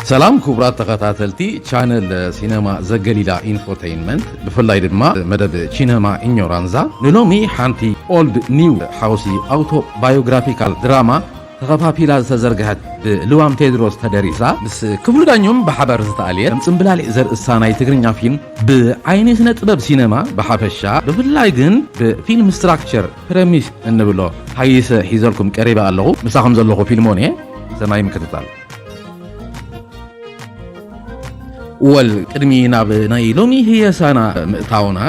ሰላም ክቡራት ተኸታተልቲ ቻነል ሲነማ ዘገሊላ ኢንፎቴይንመንት፣ ብፍላይ ድማ መደብ ቺነማ ኢኞራንዛ፣ ንሎሚ ሓንቲ ኦልድ ኒው ሃውሲ ኣውቶባዮግራፊካል ድራማ ተኸፋፊላ ዝተዘርግሐት ብልዋም ቴድሮስ ተደሪሳ ምስ ክፍሉ ዳኞም ብሓባር ዝተኣልየ ከም ጽምብላሊዕ ዘርእስታ ናይ ትግርኛ ፊልም ብዓይኒ ስነ ጥበብ ሲነማ ብሓፈሻ ብፍላይ ግን ብፊልም ስትራክቸር ፕረሚስ እንብሎ ሃይሰ ሒዘልኩም ቀሪበ ኣለኹ። ምሳኹም ዘለኹ ፊልሞን እየ። ሰናይ ምክትታል። ወል ቅድሚ ናብ ናይ ሎሚ ህየሳና ምእታውና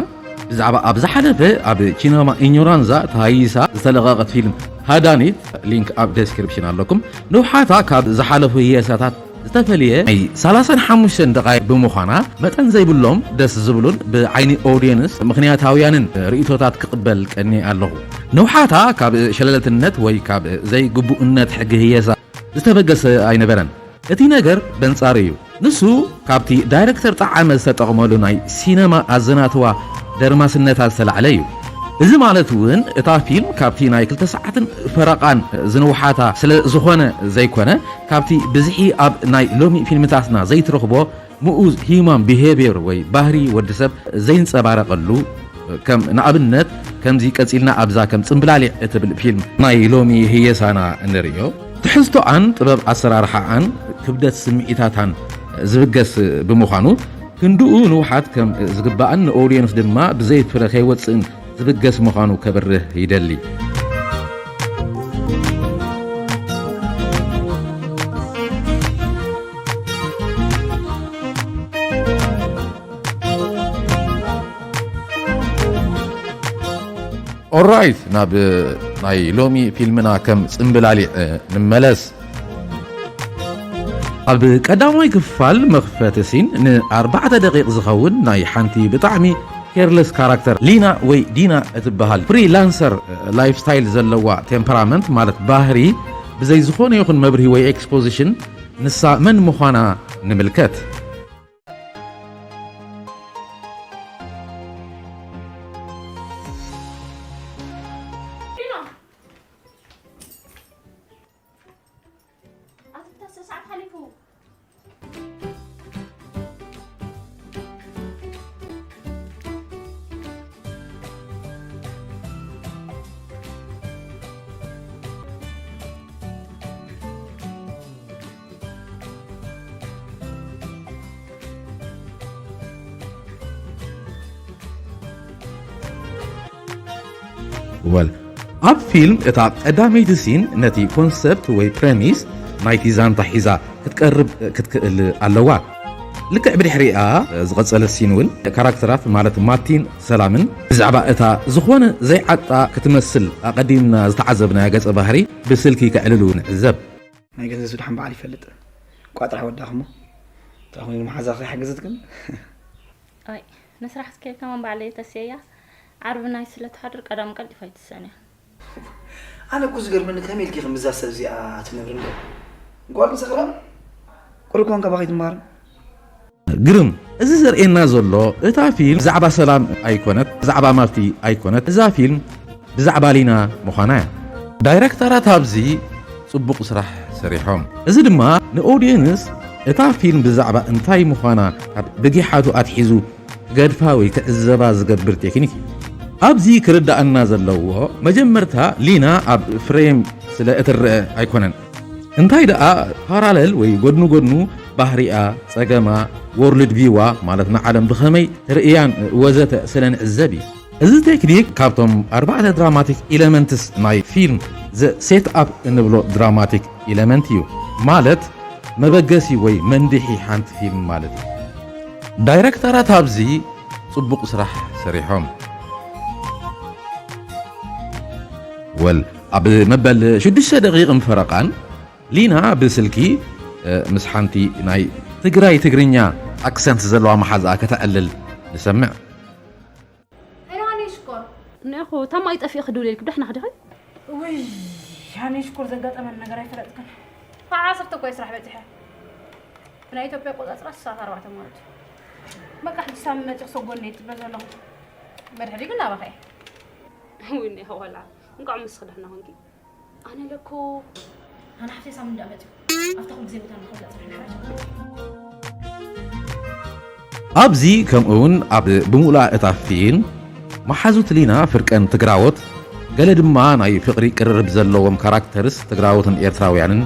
ብዛዕባ ኣብ ዝሓለፈ ኣብ ቺነማ ኢኞራንዛ ተሃይሳ ዝተለቐቐት ፊልም ሃዳኒት ሊንክ ኣብ ዴስክሪፕሽን ኣለኩም። ንውሓታ ካብ ዝሓለፉ ህየሳታት ዝተፈልየ ናይ ሰላሳን ሓሙሽተን ደቓይቕ ብምዃና መጠን ዘይብሎም ደስ ዝብሉን ብዓይኒ ኦድየንስ ምኽንያታውያንን ርእይቶታት ክቕበል ቀኒ ኣለኹ። ንውሓታ ካብ ሸለልትነት ወይ ካብ ዘይግቡእነት ሕጊ ህየሳ ዝተበገሰ ኣይነበረን። እቲ ነገር በንጻሩ እዩ። ንሱ ካብቲ ዳይረክተር ጠዓመ ዝተጠቕመሉ ናይ ሲነማ ኣዘናትዋ ደርማስነታት ዝተላዕለ እዩ። እዚ ማለት እውን እታ ፊልም ካብቲ ናይ ክልተ ሰዓትን ፈረቓን ዝንውሓታ ስለ ዝኾነ ዘይኮነ፣ ካብቲ ብዝሒ ኣብ ናይ ሎሚ ፊልምታትና ዘይትረኽቦ ምኡዝ ሂዩማን ቢሄቪየር ወይ ባህሪ ወዲ ሰብ ዘይንጸባረቐሉ፣ ከም ንኣብነት ከምዚ ቀጺልና ኣብዛ ከም ጽምብላሊዕ እትብል ፊልም ናይ ሎሚ ህየሳና እንርእዮ፣ ትሕዝቶኣን ጥበብ ኣሰራርሓኣን ክብደት ስምዒታታን ዝብገስ ብምዃኑ ክንድኡ ንውሓት ከም ዝግባእን ንኦድየንስ ድማ ብዘይ ፍረ ከይወጽእን ዝብገስ ምዃኑ ከብርህ ይደሊ። ኦራይት፣ ናብ ናይ ሎሚ ፊልምና ከም ጽምብላሊዕ ንመለስ። ኣብ ቀዳማይ ክፋል መኽፈቲ ሲን ንኣርባዕተ ደቂቕ ዝኸውን ናይ ሓንቲ ብጣዕሚ ኬርለስ ካራክተር ሊና ወይ ዲና እትበሃል ፍሪላንሰር ላይፍስታይል ዘለዋ ቴምፐራመንት ማለት ባህሪ ብዘይ ዝኾነ ይኹን መብርሂ ወይ ኤክስፖዚሽን ንሳ መን ምዃና ንምልከት። ወል ኣብ ፊልም እታ ቀዳመይቲ ሲን ነቲ ኮንሰፕት ወይ ፕረሚስ ናይቲ ዛንታ ሒዛ ክትቀርብ ክትክእል ኣለዋ። ልክዕ ብድሕሪኣ ዝቐጸለት ሲን እውን ካራክተራት ማለት ማቲን ሰላምን ብዛዕባ እታ ዝኾነ ዘይዓጣ ክትመስል ኣቐዲምና ዝተዓዘብናያ ገጸ ባህሪ ብስልኪ ከዕልሉ ንዕዘብ። ናይ ገንዘብ ስድሓን በዓል ይፈልጥ። ቋጥራሕ ወዳኹሞ። እንታይ ኮይኑ መሓዛ ከይሓገዘት ግን? ኣይ፣ ንስራሕ እስከ ከማን በዓለይ ተስየያ። ዓርቢ ናይ ስለ ትሓድር ቀዳም ቀልጢፋ ኣይትሰንያ። ኣነ እኮ ዝገርመኒ ከመይ ኢልኪ ከምዛ ሰብ እዚኣ ትነብሪ እንዶ? ጓል ሰኽራም? ቁሩብ ኮን ካባኺ ትምሃር። ግርም፣ እዚ ዘርእየና ዘሎ እታ ፊልም ብዛዕባ ሰላም ኣይኮነት፣ ብዛዕባ ማርቲ ኣይኮነት። እዛ ፊልም ብዛዕባ ሊና ምዃና እያ። ዳይረክተራት ኣብዚ ጽቡቕ ስራሕ ሰሪሖም። እዚ ድማ ንኦድየንስ እታ ፊልም ብዛዕባ እንታይ ምዃና ካብ ብጊሓቱ ኣትሒዙ ክገድፋ ወይ ክዕዘባ ዝገብር ቴክኒክ እዩ። ኣብዚ ክርዳኣና ዘለዎ መጀመርታ ሊና ኣብ ፍሬም ስለ እትረአ ኣይኮነን። እንታይ ደኣ ፓራለል ወይ ጎድኑ ጎድኑ ባህሪኣ፣ ጸገማ፣ ወርልድ ቪዋ ማለት ንዓለም ብኸመይ ትርእያን ወዘተ ስለ ንዕዘብ እዩ። እዚ ቴክኒክ ካብቶም ኣርባዕተ ድራማቲክ ኢለመንትስ ናይ ፊልም ዘ ሴት ኣፕ እንብሎ ድራማቲክ ኢለመንት እዩ። ማለት መበገሲ ወይ መንድሒ ሓንቲ ፊልም ማለት እዩ። ዳይረክተራት ኣብዚ ጽቡቕ ስራሕ ሰሪሖም። ወል ኣብ መበል ሽዱሽተ ደቂቕን ፈረቓን ሊና ብስልኪ ምስ ሓንቲ ናይ ትግራይ ትግርኛ ኣክሰንት ዘለዋ መሓዛኣ ከተዕልል ንሰምዕ። ሄሎ ሃኒ ሽኮር። እኒኣኹ ታማይ ጠፊእኺ ድውለልኪ ዶ ሕናኽ ዲኺ? ውይ ሃኒ ሽኮር ዘጋጠመን ነገር ኣይፈለጥክን። ሰዓት ዓሰርተ እኮ እየ ስራሕ በፂሐ። ብናይ ኢትዮጵያ ኣቆፃፅራ ሰዓት ኣርባዕተ ማለት እዩ። በቃ ሕጂ ሳሚ መፂ ክሰጎኒ እየ ፅበ ዘለኹ። መድሕሪ ግን ናባኸ እየ። ውይ እኒኣኹ ቆልዓ እንቋዕ ምስኺ ደሕና ኾንኪ። ኣነ ለኮ ኣነ ሓፍተይ ሳሚ እንዳመፅኡ ኣብታ ኩሉ ግዜ ቦታ ንኸብላ ጽንሕ ምሕረት። ኣብዚ ከምኡውን ኣብ ብምሉኣ እታ ፊልም መሓዙት ሊና ፍርቀን ትግራዎት፣ ገለ ድማ ናይ ፍቕሪ ቅርርብ ዘለዎም ካራክተርስ ትግራዎትን ኤርትራውያንን፣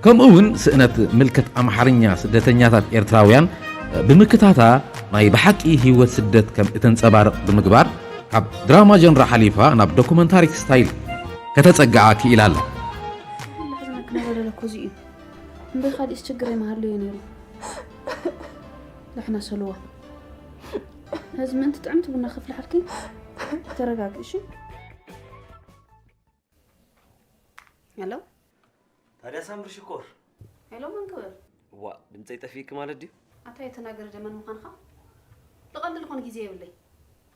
ከምኡውን ስእነት ምልከት ኣምሓርኛ ስደተኛታት ኤርትራውያን ብምክታታ ናይ ብሓቂ ህይወት ስደት ከም እተንጸባርቕ ብምግባር ካብ ድራማ ጀንራ ሓሊፋ ናብ ዶኩመንታሪክ ስታይል ከተጸግዓ ክኢላ ኣላ። እምበይ ካልእስ ችግር የመሃለዮ ነይሩ። ዳሕና ሰልዋ፣ ሕዚ ምእንቲ ጥዕምቲ ቡና ከፍልሓልኪ። ተረጋግእ እሺ። ሄሎ። ታዲያ ሳምሪ ሽኮር። ሄሎ፣ መን ክብል? ዋ፣ ድምፀይ ጠፊእኪ ማለት ድዩ? ኣታ የተናገረ ደመን ምዃንኻ ልቐልድ ልኾን ግዜ የብለይ።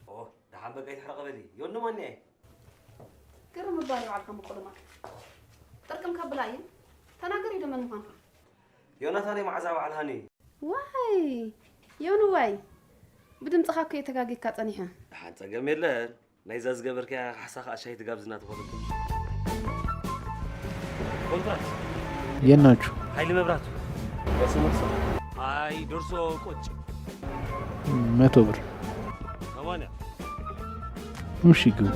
ኦ፣ ደሓን በቃ ይትሕረቕ በሊ። ዮኒ ማን እየ? ግርም ምባል ይባዕልካ ምቁልማል። ጥርቅም ከብላ እዩ። ተናገር እዩ ደመን ምዃንካ። ዮናታን መዓዛ በዓል ሃኒ። ዋይ፣ ዮኒ ዋይ። ብድምፅኻ እኮ የተጋጊካ ፀኒሐ። ደሓን ፀገም የለን። ናይዛ ዝገበርካያ ካሕሳ ከዓ ሻሂ ትጋብዝና ትኾነኩም። ኮንትራት የናችሁ? ሓይሊ መብራቱ። አይ ደርሶ ቆጭ። መቶ ብር። ሰማንያ። እሺ ግቡ።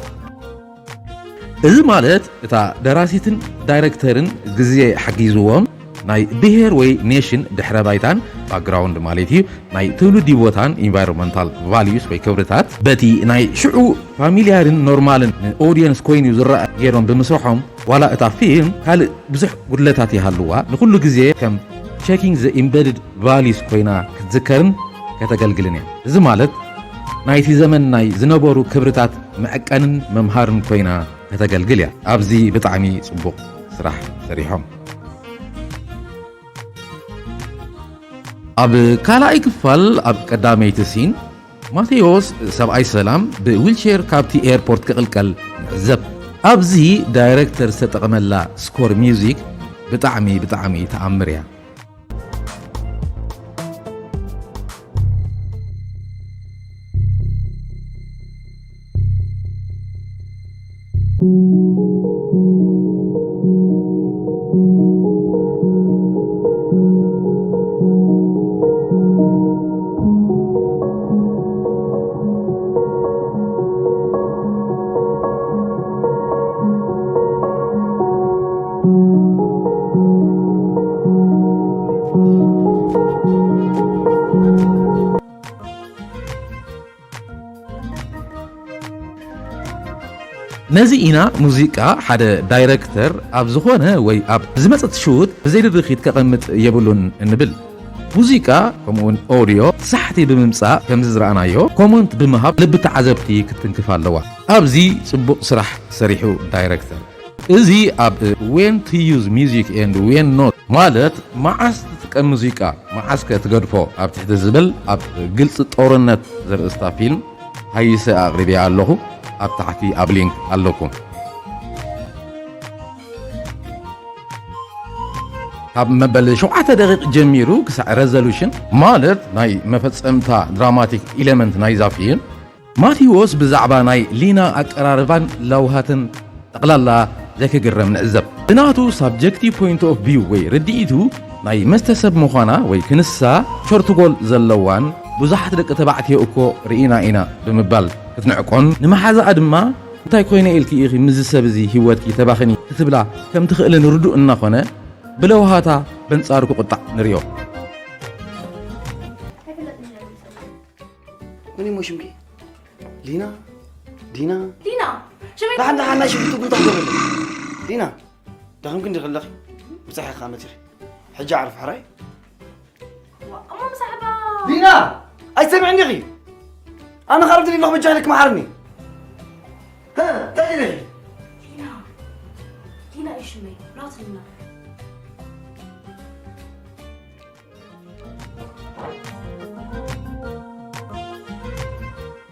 እዚ ማለት እታ ደራሲትን ዳይረክተርን ግዜ ሓጊዝዎም ናይ ብሄር ወይ ኔሽን ድሕረ ባይታን ባክግራውንድ ማለት እዩ ናይ ትውልዲ ቦታን ኢንቫይሮንመንታል ቫልዩስ ወይ ክብርታት በቲ ናይ ሽዑ ፋሚልያርን ኖርማልን ንኦድየንስ ኮይኑ ዝረኣ ገይሮም ብምስርሖም ዋላ እታ ፊልም ካልእ ብዙሕ ጉድለታት ይሃልዋ ንኩሉ ግዜ ከም ቸኪንግ ዘ ኢምበድድ ቫልዩስ ኮይና ክትዝከርን ከተገልግልን እያ። እዚ ማለት ናይቲ ዘመን ናይ ዝነበሩ ክብርታት መዐቀንን መምሃርን ኮይና ከተገልግል እያ። ኣብዚ ብጣዕሚ ጽቡቕ ስራሕ ሰሪሖም። ኣብ ካልኣይ ክፋል ኣብ ቀዳመይቲ ሲን ማቴዎስ ሰብኣይ ሰላም ብዊልቸር ካብቲ ኤርፖርት ክቕልቀል ንዕዘብ። ኣብዚ ዳይረክተር ዝተጠቐመላ ስኮር ሚውዚክ ብጣዕሚ ብጣዕሚ ተኣምር እያ። ነዚ ኢና ሙዚቃ ሓደ ዳይረክተር ኣብ ዝኾነ ወይ ኣብ ዝመጸት ሹት ብዘይድርኺት ከቐምጥ የብሉን እንብል። ሙዚቃ ከምኡውን ኦድዮ ሳሕቲ ብምምጻእ ከምዚ ዝረኣናዮ ኮመንት ብምሃብ ልቢ ተዓዘብቲ ክትትንክፍ ኣለዋ። ኣብዚ ጽቡቕ ስራሕ ሰሪሑ ዳይረክተር። እዚ ኣብ When to Use Music and When Not ማለት መዓስ ትጥቀም ሙዚቃ መዓስ ከ ትገድፎ ኣብ ትሕቲ ዝብል ኣብ ግልፂ ጦርነት ዘርእስታ ፊልም ሃይሰ ኣቕሪበያ ኣለኹ። ኣብ ታሕቲ ኣብ ሊንክ ኣለኩም። ካብ መበል ሸውዓተ ደቂቕ ጀሚሩ ክሳዕ ረዘሉሽን ማለት ናይ መፈፀምታ ድራማቲክ ኢለመንት ናይዛ ፊልም ማቴዎስ ብዛዕባ ናይ ሊና ኣቀራርባን ለውሃትን ጠቕላላ ዘይክግረም ንዕዘብ። ብናቱ ሳብጀክቲቭ ፖይንት ኦፍ ቪው ወይ ርድኢቱ ናይ መስተ ሰብ ምዃና ወይ ክንሳ ሸርትጎል ዘለዋን ብዙሓት ደቂ ተባዕትዮ እኮ ርኢና ኢና ብምባል ክትንዕቆን ንመሓዛኣ ድማ እንታይ ኮይነ ኢልኪ ኢኺ ምስዚ ሰብ እዚ ህይወትኪ ተባኽኒ ክትብላ ከም ትኽእልን ርዱእ እናኾነ ብለውሃታ በንጻሩ ክቁጣዕ ንሪኦ። መን እሞ ሽምኪ? ሊና? ዲና? ዲና! ሽመይ ደሓን ደሓን ናይ ሽጉርቲ ጉንታ ክገብር። ዲና! ደኺምኪ እንዲኺ ኣለኺ? ብጻሕኻ መጺኺ። ሕጂ ዓርፊ ሕራይ? ዋ፣ እሞ ምሳሕባ! ዲና! ኣይትሰምዕን ዲኺ? ኣነ ኻብ ድሊ ኣለኹ በጃ ኢለኪ መሓርኒ። ሀ፣ እንታይ ኢለኺ? ዲና! ዲና እዩ ሽመይ፣ ናትና።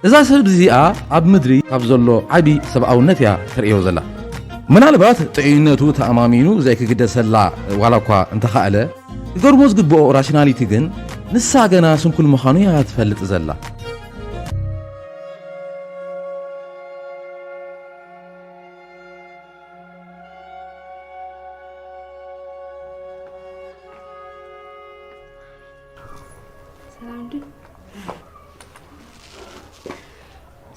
እዛ ሰብ እዚኣ ኣብ ምድሪ ካብ ዘሎ ዓቢ ሰብኣውነት እያ ተርእዮ ዘላ። ምናልባት ጥዑይነቱ ተኣማሚኑ ዘይክግደሰላ ዋላ እኳ እንተኻእለ፣ ክገርሞ ዝግብኦ ራሽናሊቲ ግን ንሳ ገና ስንኩል ምዃኑ እያ ትፈልጥ ዘላ። ሰላም ድዩ?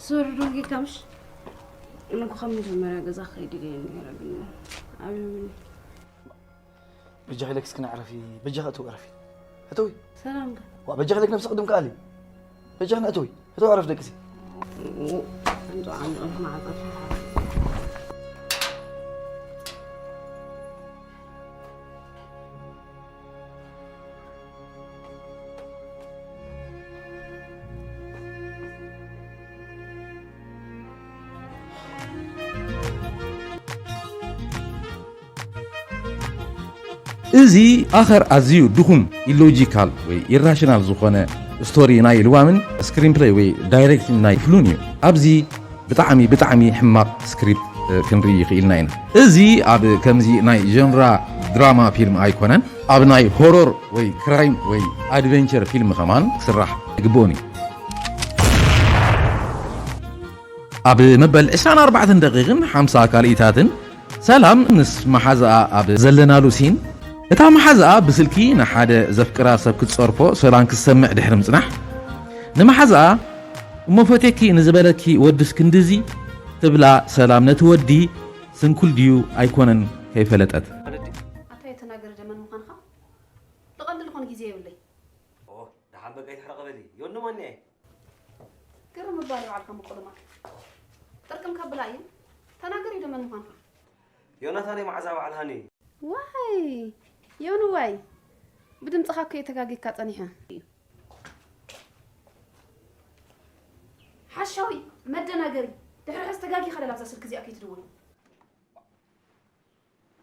ሶሪ ዶ ጌርካ ምሽ? እነ እኮ ካብ መጀመርያ ገዛ ክኸይድ ኢለ እየ ነይረ፣ ግን ኣብዮምኒ። በጃኺ ኢለኪ እስኪ ንዕረፊ፣ በጃኺ እትው ዕረፊ። እትዊ። ሰላም ከ? ዋ፣ በጃኺ ኢለኪ ነብሲ ቅድም ከኣሊ። በጃኺ ንእትዊ። እትው ዕረፍ ደቂ ሲ። እንዶ ዓንዶ ማዕቀብ። እዚ ኣኸር ኣዝዩ ድኹም፣ ኢሎጂካል ወይ ኢራሽናል ዝኾነ ስቶሪ ናይ ልዋምን ስክሪንፕለይ ወይ ዳይሬክቲንግ ናይ ክፍሉን እዩ። ኣብዚ ብጣዕሚ ብጣዕሚ ሕማቕ ስክሪፕት፣ እ፣ ክንርኢ ይኽኢልና ኢና። እዚ ኣብ ከምዚ ናይ ጀንራ ድራማ ፊልም ኣይኮነን፣ ኣብ ናይ ሆሮር ወይ ክራይም ወይ ኣድቨንቸር ፊልም ከማን ክስራሕ ይግብኦን እዩ። ኣብ መበል ዕስራን ኣርባዕተን ደቂቕን ሓምሳ ካልኢታትን ሰላም ምስ መሓዛኣ ኣብ ዘለናሉ ሲን፣ እታ መሓዛኣ ብስልኪ ንሓደ ዘፍቅራ ሰብ ክትጸርፎ ሰላም ክትሰምዕ ድሕሪ ምጽናሕ፣ ንመሓዛኣ፣ "እሞ ፈቴኪ ንዝበለኪ ወድስ ክንድዚ?" ትብላ ሰላም ነቲ ወዲ ስንኩል ድዩ ኣይኮነን ከይፈለጠት። ኣታ የተናገረ ደመን ምዃንኻ ልቐልድ ልኾነ ግዜ የብለይ። ኦ፣ ደሓን በቃ ይሕረቕ በሊ። ዮኒ ማን እየ? ግርም ምባል ይውዓልካ ምቁልማል። ጥርቅም ከብላ እየ። ተናገር እዩ ደመን ምዃንካ። ዮናታን እየ መዓዛ በዓል ሃኒ። ዋይ፣ ዮኒ ዋይ። ብድምፅኻ እኮ እየ ተጋጊካ ፀኒሐ። ሓሻዊ፣ መደናገሪ። ድሕሪ ሕዚ ተጋጊኻ ደላ ኣብዛ ስልክ እዚኣ ከይትድውል።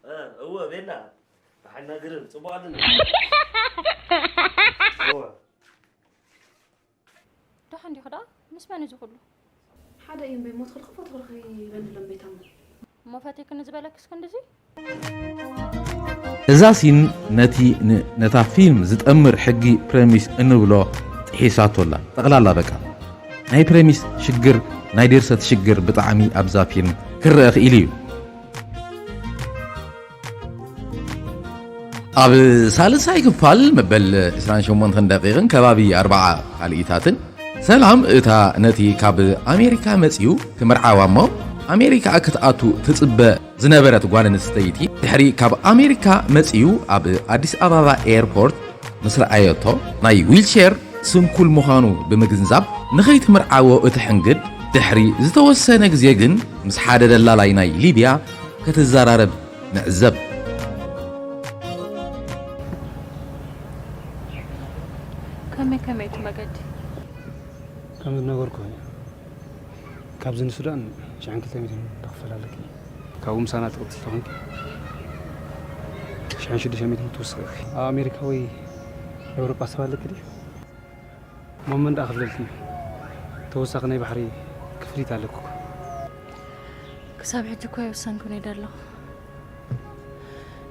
እ፣ እወ፣ ቤላ። ብሓና ግርም፣ ጽቡቕ ኣለና። እወ። ደሓን ዲኹ ደኣ? ምስ መን እዩ እዚ ኩሉ? ሓደ እዩ እምበይ፣ ሞት ክልክፎ ተኽልኺ ይበንሎም ቤታሞ። እሞ ፈቲክኒ ዝበለክስ ክንድዚ? እዛ ሲን ነቲ ን-፣ ነታ ፊልም ዝጠምር ሕጊ ፕረሚስ እንብሎ ጥሒሳቶ ኣላ። ጠቕላላ በቃ። ናይ ፕረሚስ ሽግር፣ ናይ ድርሰት ሽግር ብጣዕሚ ኣብዛ ፊልም ክረአ ክኢሉ እዩ። ኣብ ሳልሳይ ክፋል መበል ዕስራን ሸሞንተን ደቂቕን ከባቢ ኣርብዓ ካልኢታትን፣ ሰላም እታ ነቲ ካብ ኣሜሪካ መጺኡ ክምርዓዋ እሞ ኣሜሪካ ክትኣቱ ትጽበ ዝነበረት ጓል ኣንስተይቲ፣ ድሕሪ ካብ ኣሜሪካ መጺኡ ኣብ ኣዲስ ኣበባ ኤርፖርት ምስ ረኣየቶ፣ ናይ ዊልቸር ስንኩል ምዃኑ ብምግንዛብ፣ ንኸይትምርዓዎ እትሕንግድ፣ ድሕሪ ዝተወሰነ ግዜ ግን ምስ ሓደ ደላላይ ናይ ሊብያ ክትዘራረብ ንዕዘብ። ከመይ ከመይ እቲ መገዲ? ከም ዝነበርኩ ኮይኑ፣ ካብዚ ንሱዳን ሽሕን ክልተ ሚእትን ትኽፈል ኣለኪ። ካብኡ ምሳና ትቕጽል ተኾንኪ፣ ሽሕን ሽዱሽተ ሚእትን ትውስኺ ኢኺ። ኣብ ኣሜሪካ ወይ ኤውሮጳ ሰብ ኣለኪ ድዩ? እሞ መን ደኣ ክፍለልኪ እዩ? ተወሳኺ ናይ ባሕሪ ክፍሊት ኣለኩ እኮ። ክሳብ ሕጂ እኮ ኣይወሰንኩን እየ ደለኹ።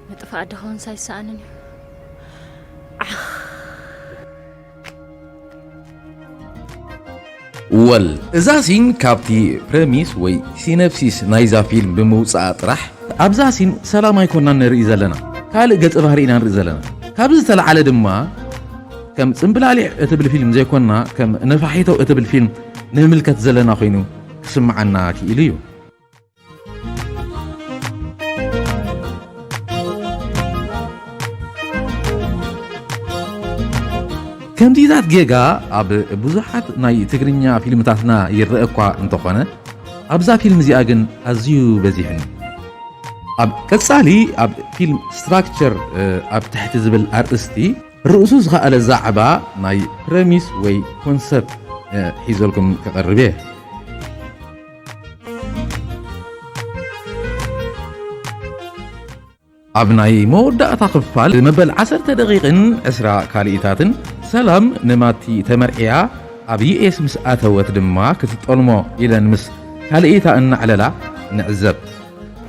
ምጥፋእ ድኸውንስ ኣይሰኣንን እዩ። ዓኽ። ወል፣ እዛ ሲን ካብቲ ፕረሚስ ወይ ሲነፕሲስ ናይዛ ፊልም ብምውጻኣ ጥራሕ፣ ኣብዛ ሲን ሰላም ኣይኮናን ንርኢ ዘለና፣ ካልእ ገጸ ባህሪ ኢና ንርኢ ዘለና። ካብዚ ዝተላዕለ ድማ፣ ከም ጽምብላሊዕ እትብል ፊልም ዘይኮና፣ ከም ነፋሒቶ እትብል ፊልም ንምልከት ዘለና ኮይኑ ክስምዓና ክኢሉ እዩ። ከምዚታት ጌጋ ኣብ ብዙሓት ናይ ትግርኛ ፊልምታትና ይረአ እኳ እንተኾነ፣ ኣብዛ ፊልም እዚኣ ግን ኣዝዩ በዚሕን። ኣብ ቀጻሊ ኣብ ፊልም ስትራክቸር፣ እ፣ ኣብ ትሕቲ ዝብል ኣርእስቲ ርእሱ ዝኸኣለ ዛዕባ ናይ ፕረሚስ ወይ ኮንሰፕት፣ እ፣ ሒዘልኩም ክቐርብ እየ። ኣብ ናይ መወዳእታ ክፋል መበል ዓሰርተ ደቂቕን ዕስራ ካልኢታትን ሰላም ንማቲ ተመርዕያ ኣብ ዩ ኤስ ምስ ኣተወት ድማ ክትጠልሞ ኢለን ምስ ካልኢታ እናዕለላ ንዕዘብ።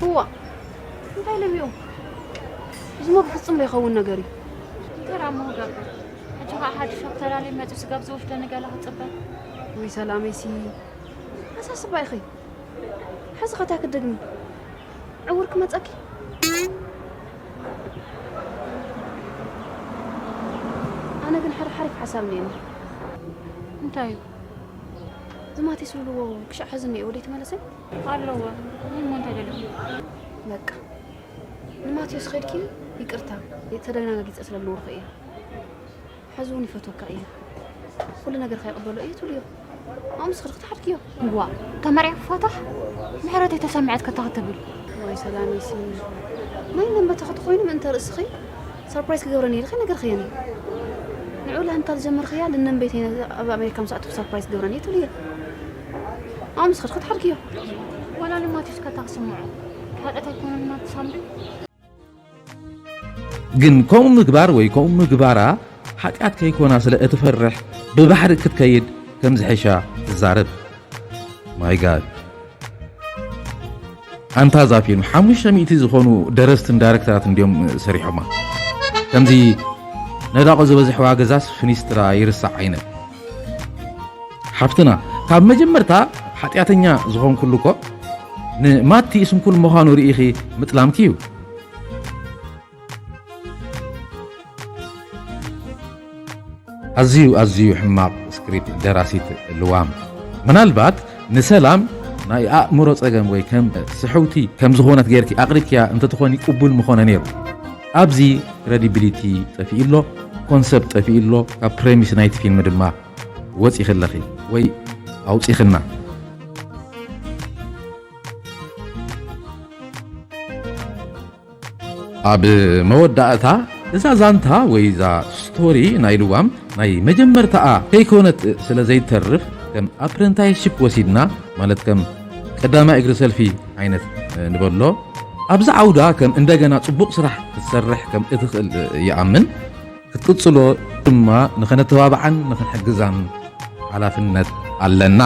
እዋ፣ እንታይ ኢሎም እዮም? እዚ እሞ ብፍጹም ዘይኸውን ነገር እዩ። እንታይ ደኣ እሞ ክገብር? ሕጂ ኸኣ ሓድሽ ኣፈላላይ መጺኡ ስጋብ ዝወስደኒ ገለ ክጽበ። ወይ ሰላመይሲ፣ ኣሳስባ ኢኺ። ሕዚ ኸ እንታይ ክትደግሚ? ዕውር ክመጸኪ? ኣነ ግን ሓደ ሓሪፍ ሓሳብ እኒአኒ። እንታይ እዩ? ዝማቴ ስልዎ ክሻዕ ሕዚ እኒኦ ወደ ተመለሰ? ኣለዎ። ምን ሞንታ ደለ? በቃ ንማቴዎስ ኸድኪ ይቅርታ ተደናጋጊፀ ስለልነበርኩ እየ። ሕዚ እውን ይፈትወካ እዩ። ኩሉ ነገር ከይቅበሎ እዩ ትብልዮ። ኣምስ ኸድኪ ትሓድግዮ። ዋ፣ ተመሪያ ክፋታሕ ምሕረተይ ተሰምዐት ከታ ክትብል። ዋይ ሰላም ይሲ ናይ ነንበተኸ ተኾይኑ ምእንተ ርእስኺ ሰርፕራይዝ ክገብረኒ ኢልኺ ነገር ኸየኒ። ንዑ ለህምታ ዝጀመርኽያ ልነንበይተይ ኣብ ኣሜሪካ ምስ ኣትኹ ሰርፕራይዝ ክገብረኒ ትብልዮ። ኣምስ ኸድኪ ትሓድግዮ። ዋላ ንማቴዎስ ከታ ክስምዖ። ሓጢኣት ኣይኮነን ማትሳምሪ። ግን ከምኡ ምግባር ወይ ከምኡ ምግባራ ሓጢኣት ከይኮና ስለ እትፈርሕ ብባሕሪ ክትከይድ ከም ዝሕሻ ትዛረብ። My God። ኣንታ እዛ ፊልም ሓሙሽተ ሚእቲ ዝኾኑ ደረስትን ዳይረክተራትን ድዮም ሰሪሖማ። ከምዚ ነዳቑ ዝበዝሕዋ ገዛስ ፍኒስትራ ይርሳዕ ዓይነት። ሓፍትና ካብ መጀመርታ ሓጢኣተኛ ዝኾንኩሉ እኮ ንማቲ ስንኩል ምዃኑ ርኢኺ ምጥላምኪ እዩ። ኣዝዩ ኣዝዩ ሕማቕ ስክሪፕት ደራሲት ልዋም። ምናልባት ንሰላም ናይ ኣእምሮ ጸገም ወይ ከም ስሕውቲ ከም ዝኾነት ጌርኪ ኣቕሪብክያ እንተትኾኒ ቅቡል ምኾነ ነይሩ። ኣብዚ ክረዲቢሊቲ ጠፊኡ ኣሎ፣ ኮንሰፕት ጠፊኡ ኣሎ፣ ካብ ፕሬሚስ ናይቲ ፊልም ድማ ወጺኺ ኣለኺ ወይ ኣውጺኽና። ኣብ መወዳእታ እዛ ዛንታ ወይ እዛ ስቶሪ ናይ ልዋም ናይ መጀመርታኣ ከይኮነት ስለ ዘይተርፍ ከም ኣፕረንታይስሺፕ ወሲድና ማለት ከም ቀዳማይ እግሪ ሰልፊ ዓይነት ንበሎ ኣብዚ ዓውዳ ከም እንደገና ጽቡቕ ስራሕ ክትሰርሕ ከም እትኽእል ይኣምን። ክትቅጽሎ ድማ ንኸነተባብዓን ንኽንሕግዛን ሓላፍነት ኣለና።